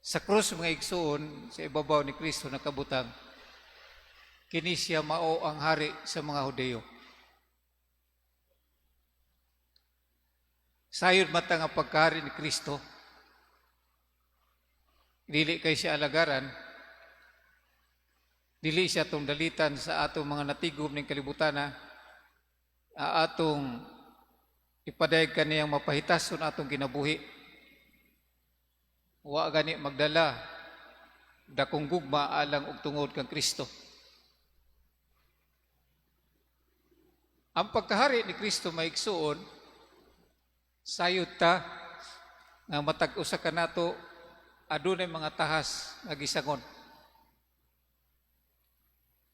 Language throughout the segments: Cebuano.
Sa krus, mga igsuon, sa ibabaw ni Kristo nakabutang, "Kini siya mao ang hari sa mga Hudeyo." Sayod mata nga pagkahari ni Kristo, dili kay siya alagaran, dili siya atong dalitan sa atong mga natigom ning kalibutana, atong ipadayag kaniyang mapahitason atong kinabuhi. Wa gani magdala dakong gugma alang og tungod kang Kristo. Ang pagkahari ni Kristo, mga igsuon, sayod ta nga matag usa kanato adunay mga tahas nga gisangon.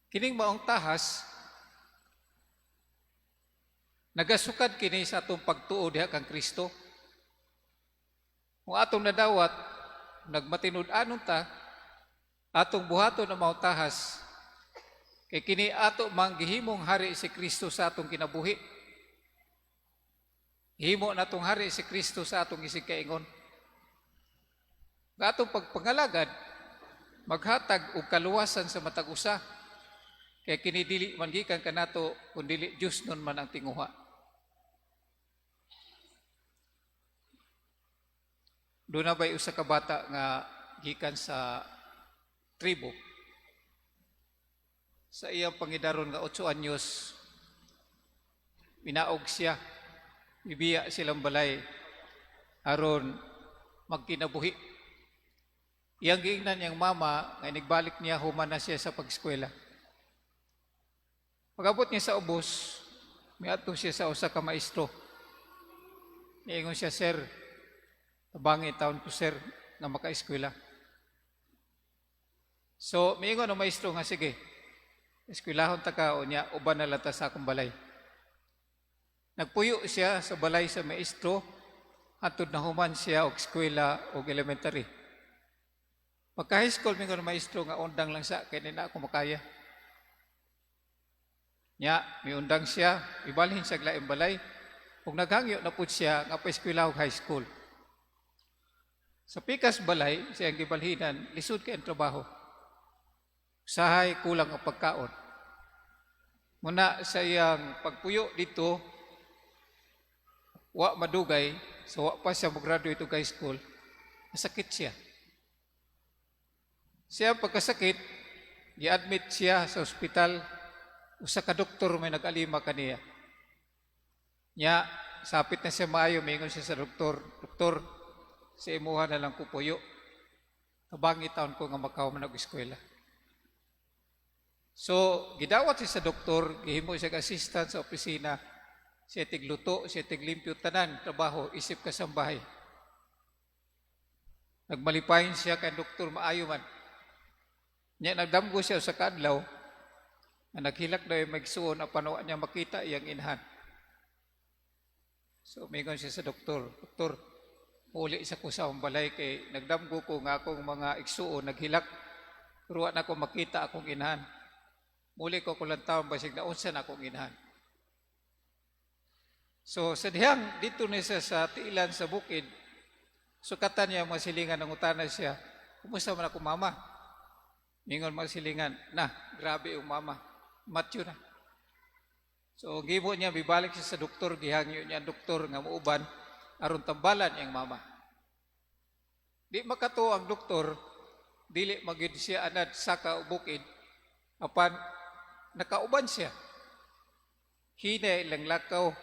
Kining maong tahas, nagasukad kini sa atong pagtuo diha kang Kristo. Kung atong nadawat, nagmatinud-anon ta, atong buhaton ang maong tahas, kay kini ato mang gihimong hari si Kristo sa atong kinabuhi. Himo natong hari si Kristo sa atong isig kaingon. Nga atong pagpangalagad, maghatag og kaluwasan sa matag usa. Kay kini dili man gikan kanato kun dili Dios nun man ang tinguha. Doon na ba'y usa ka bata nga gikan sa tribo? Sa iyang pangidaron nga 8 anyos, minaog siya, ibiya silang balay aron magkinabuhi. Iyang giingnan niyang mama nga inigbalik niya human na siya sa pag-eskwela. Pag-abot niya sa ubos, miadto siya sa usa ka maestro. Niingon siya, "Sir, tabangi taon ko, sir, nga maka-eskwela." So, miingon ang maestro nga, "Sige, eskwelahon ta ka unya, uban na lang ta sa akong balay." Nagpuyo siya sa balay sa maestro, hantod na human siya og eskwela og elementary. Pagka high school, mingon ang maestro nga undang lang sa, kay na ako makaya. Nya, miundang siya, ibalhin siya laing balay, ug naghangyo na pud siya nga pa-eskwela og high school. Sa pikas balay, siyang gibalhinan, lisod kay ang trabaho. Usahay kulang ang pagkaon. Muna sa iyang pagpuyo dito, wa madugay, so wa pa siya mo-graduate og high school, nasakit siya. Siya pagkasakit, gi-admit siya sa ospital, usa ka doktor may nag-alima kaniya. Nya, sapit na siya maayo, mingon siya sa doktor, "Doktor, sa imuha na lang ko puyo. Tabangi taon ko nga makahuman og eskwela." So, gidawat siya sa doktor, gihimo siya assistant sa opisina, siya tigluto, siya tiglimpyo, tanan, trabaho, isip kasambahay. Nagmalipayin siya kay doktor maayo man. Nya nagdamgo siya sa kadlaw, nga naghilak daw yung magsuon apan wa niya makita iyang inahan. So mingon siya sa doktor, "Doktor, muli sa ko sa akong balay kay nagdamgo ko nga akong mga igsuon naghilak, pero wa na ko makita akong inahan. Muli ko kulang taon basig naunsa na akong inahan." So sa dihang dito ni siya sa tiilan sa bukid, sukatan niya mga silingan, nangutana siya, "Kumusta man ako mama?" Mingon mga silingan, "Na, grabe yung mama, matyo na." So gibo niya, bibalik siya sa doktor, gihangyo niya ang doktor nga muuban aron tambalan iyang mama. Di makatuo ang doktor, dili magyud siya anad saka o bukid, apan nakauban siya. Hinay lang lakaw,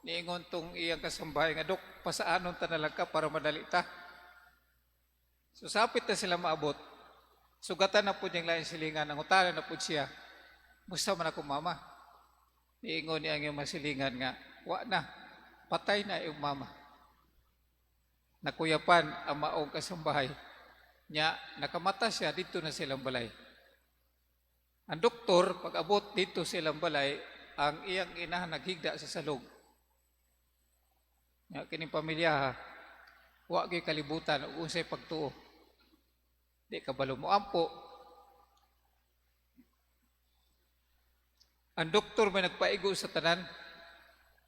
niingon tong iyang kasambahay nga, "Dok, pasaanon ta na lang ka para madali ta." So sapit na sila maabot, sugatan na po niyang laing silingan, nangutana na po siya, "Musta man ako mama?" Niingon niya ang iyang masilingan nga, "Wa na, patay na iyong mama." Nakuyapan ang maong kasambahay. Nya, nakamata siya dito na silang balay. Ang doktor, pag abot dito silang balay, ang iyang ina naghigda sa salog. Nya, kining pamilya ha, wa gyud kalibutan ug unsay pagtuo. Di kabalo mo ampo. Ang doktor may nagpaigo sa tanan,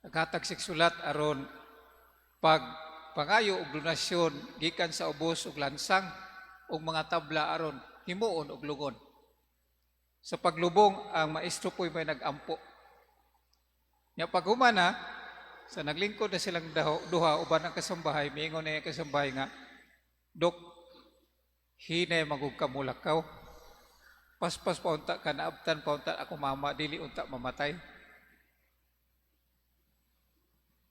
naghatag sig sulat aron pag pangayo og donasyon gikan sa ubos ug lansang. og mga tabla aron himuon og lungon. Sa paglubong, ang maestro po'y may nag-ampo. Nya paghumana, sa naglingkod na silang duha uban ang kasambahay, miingon na yung kasambahay nga, "Dok, hinay man gud ka molakaw. Paspas pa unta ka, naabtan pa unta ako mama, dili unta mamatay."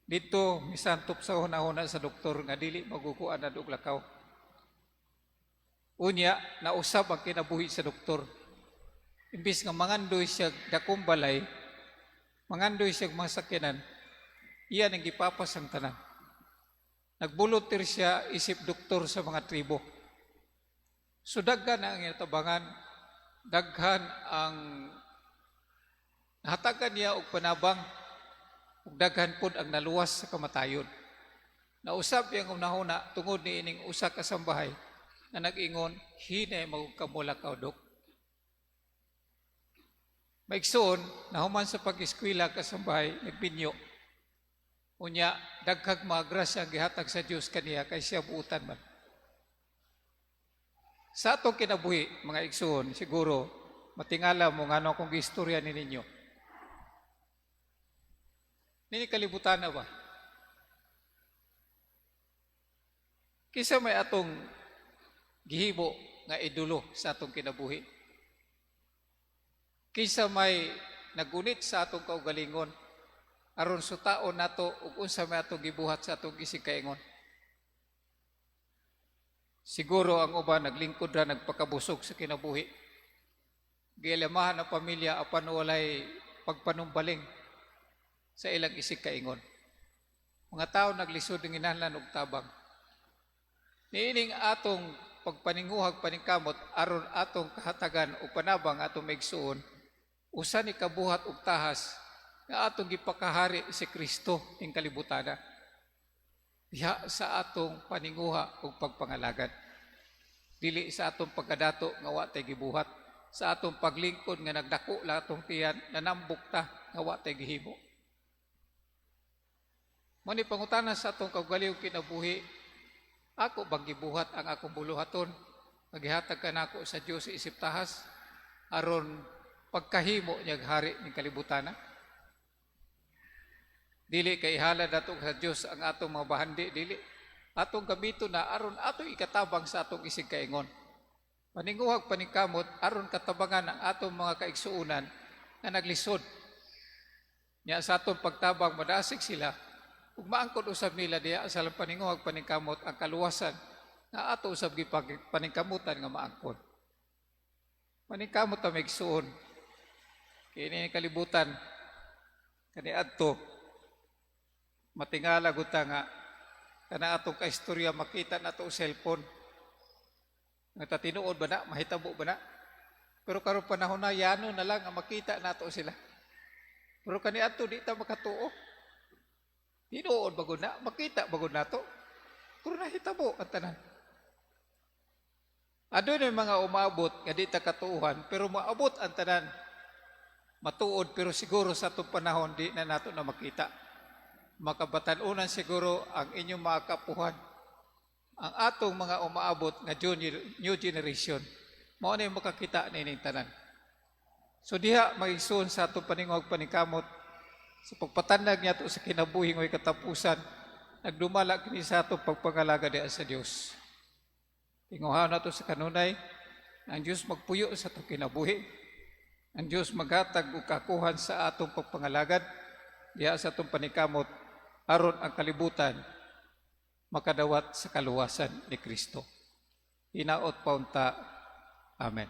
Dito, misantop sa hunahuna sa doktor nga dili magukuan na og lakaw. Unya, nausab ang kinabuhi sa doktor. Imbis nga mangandoy siya dakong balay, mangandoy siya mga sakyanan, iya nang gipapas ang tanan. Nagvolunteer siya isip doktor sa mga tribo. So daghan ang tabangan, daghan ang nahatagan niya og panabang, ug daghan pod ang naluwas sa kamatayon. Nausab iyang hunahuna tungod ni ining usa ka sambahay na nag-ingon, "Hinay man gud ka molakaw, Dok." Maigsoon, nahuman sa pag-eskwela kasambahay, nagminyo. Unya, daghag mga grasya ang gihatag sa Dios kaniya kay siya buutan man. Sa atong kinabuhi, mga igsoon, siguro, matingala mo ngano akong giistorya ni ninyo. Nini kalibutan na ba? Kisa may atong gihimo nga idolo sa atong kinabuhi. Kisa may nagunit sa atong kaugalingon aron sutaon nato ug unsa may atong gibuhat sa atong isig kaingon. Siguro ang uban naglingkod ra, nagpakabusog sa kinabuhi. Gialamahan ang pamilya apan walay pagpanumbaling sa ilang isig kaingon. Mga tao naglisod ng ginahanglan og tabang. Niining atong pagpaninguhag paningkamot aron atong kahatagan o panabang atong maigsuon, usa ni kabuhat og tahas nga atong gipakahari si Kristo ing kalibutana. Diha sa atong paninguha ug pagpangalagad. Dili sa atong pagkadato nga wa tay gibuhat, sa atong paglingkod nga nagdako lang atong tiyan, nanambok ta nga wa tay gihimo. Mo ni pangutana sa atong kaugalingong kinabuhi, ako bang gibuhat ang akong buluhaton? Magihatag ka nako sa Dios isip tahas aron pagkahimo niya hari ning kalibutana? Dili kay ihalad nato sa Dios ang atong mga bahandi, dili. Atong gamiton na aron atong ikatabang sa atong isig kaingon. Paninguhag paningkamot aron katabangan ang atong mga kaigsuonan nga naglisod. Nya sa atong pagtabang madasig sila ug maangkon usab nila diha sa paninguhag paningkamot ang kaluwasan nga ato usab paningkamutan nga maangkon. Paningkamot ta, maigsuon. Kini kalibutan kaniadto matingala gud ta nga kana atong kaistorya makita nato sa cellphone. Nga tinuod ba na, mahitabo ba na? Pero karon panahon na yano na lang ang makita nato sila. Pero kaniadto di ta makatuo. Tinuod ba gud na, makita ba gud nato? Pero nahitabo ang tanan. Adunay mga umabot nga di ta katuuhan, pero maabot ang tanan. Matuod, pero siguro sa atong panahon di na nato na makita. Makabatan-unan siguro ang inyong mga kapuhan. Ang atong mga umaabot nga junior, new generation, mao na yung makakita nining tanan. So diha magigsuon sa atong paninguhag paningkamot sa pagpatandag niya sa kinabuhi ngo'y katapusan, nagdumala kini sa atong pagpangalaga diha sa Dios. Tinguhaan nato sa kanunay, ang Dios magpuyo sa atong kinabuhi. Ang Dios maghatag og kakuhan sa atong pagpangalagad diha sa atong paningkamot aron ang kalibutan makadawat sa kaluwasan ni Kristo. Hinaot pa unta. Amen.